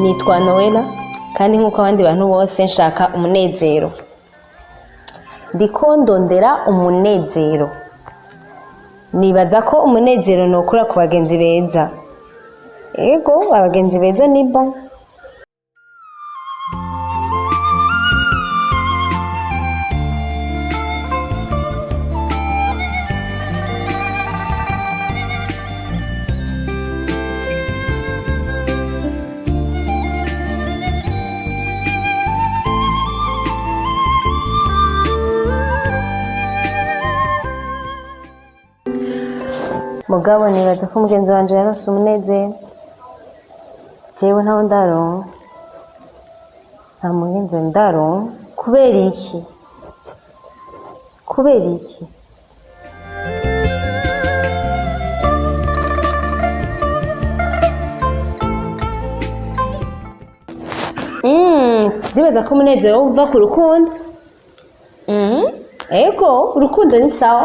Nitwa Noella, kandi nk'uko abandi bantu bose nshaka umunezero. Ndiko ndondera umunezero. Nibaza ko umunezero nokura ku bagenzi beza. Ego, abagenzi beza ni bon. Mugabo nibaza ko mugenzi wanje yaronse umunezero, jewe ntawo ndaronka, nta mugenzi ndaronka. Kubera iki? Kubera iki? Ndibaza ko umunezero uva ku rukundo. Ego, urukundo ni sawa.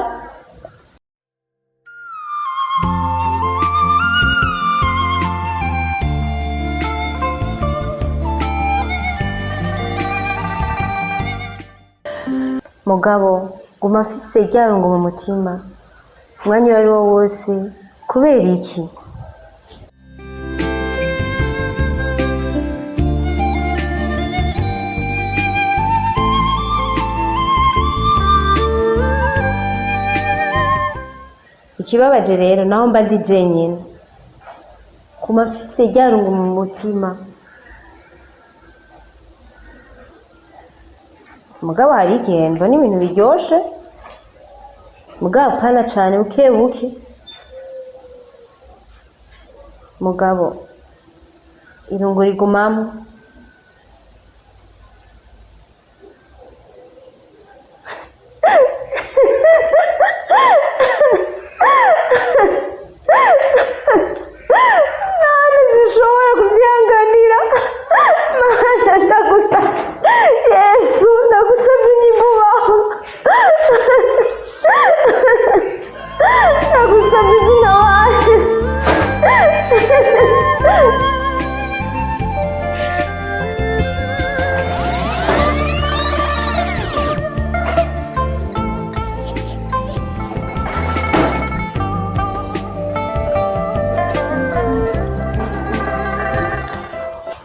Mugabo guma mfise ryarungu mu mutima umwanya uwo ari wo wose. Kubera iki? Ikibabaje rero, naho mba ndi jenyine, guma mfise ryarungu mu mutima. Mugabo hari igihe mbona ibintu biryoshe, mugabo apana cane, buke buke. Mugabo irungu rigumamwo. Mana, sinshobora kuvyihanganira. Mana, ndagusavye. Yesu, ndagusavye, nyimbubaho. Ndagusavye izina wawe.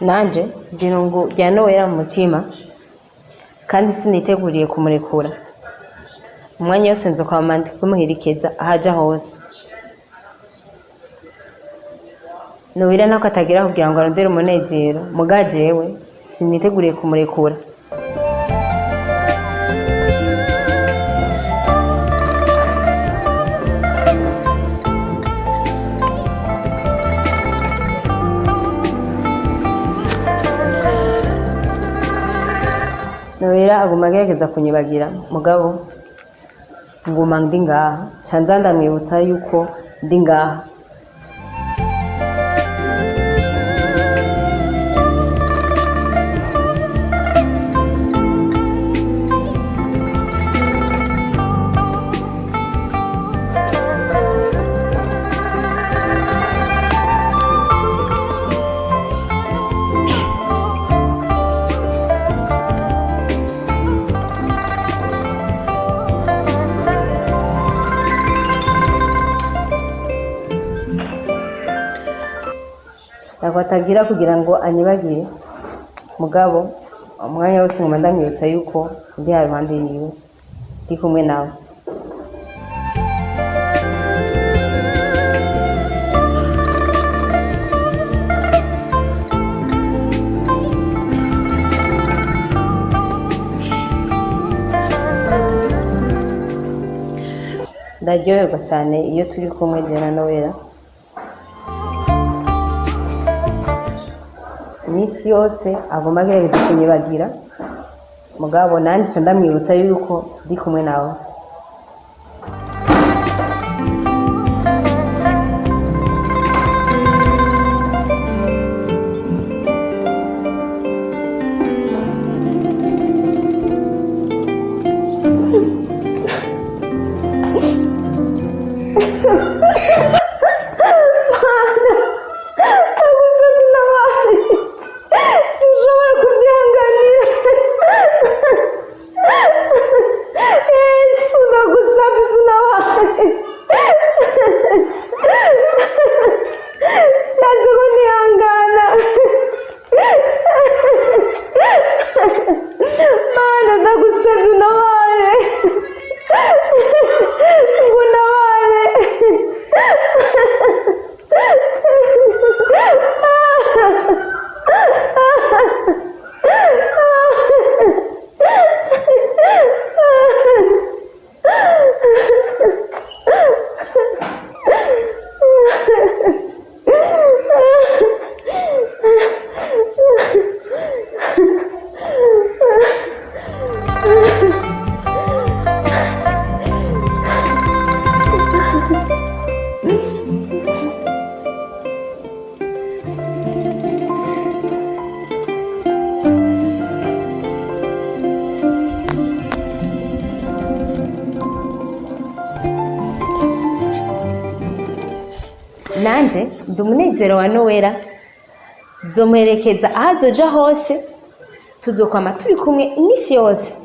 Nanje irungu rya Nowera mu mutima, kandi siniteguriye kumurekura. Umwanya wose nzokwama ndi kumuherekeza ahaja hose. Nowera ntako atagira kugira ngo arondere umunezero, muga jewe siniteguriye kumurekura. Nowera aguma agerageza kunyibagira, mugabo nguma ndi ngaha, nca nza ndamwibutsa yuko ndi ngaha. Ntabwo atagira kugira ngo anyibagire, mugabo umwanya wose nguma ndamwibutsa yuko ndi haruhande yiwe, ndi kumwe nawe. Ndaryoherwa cyane iyo turi kumwe jye na Nowera. Iminsi yose aguma agerageza kunyibagira, mugabo nanjye nca ndamwibutsa yuko ndi kumwe nawe. Nanje ndi umunezero wa Nowera, nzomuherekeza aho azoja hose, tuzokwama turi kumwe iminsi yose.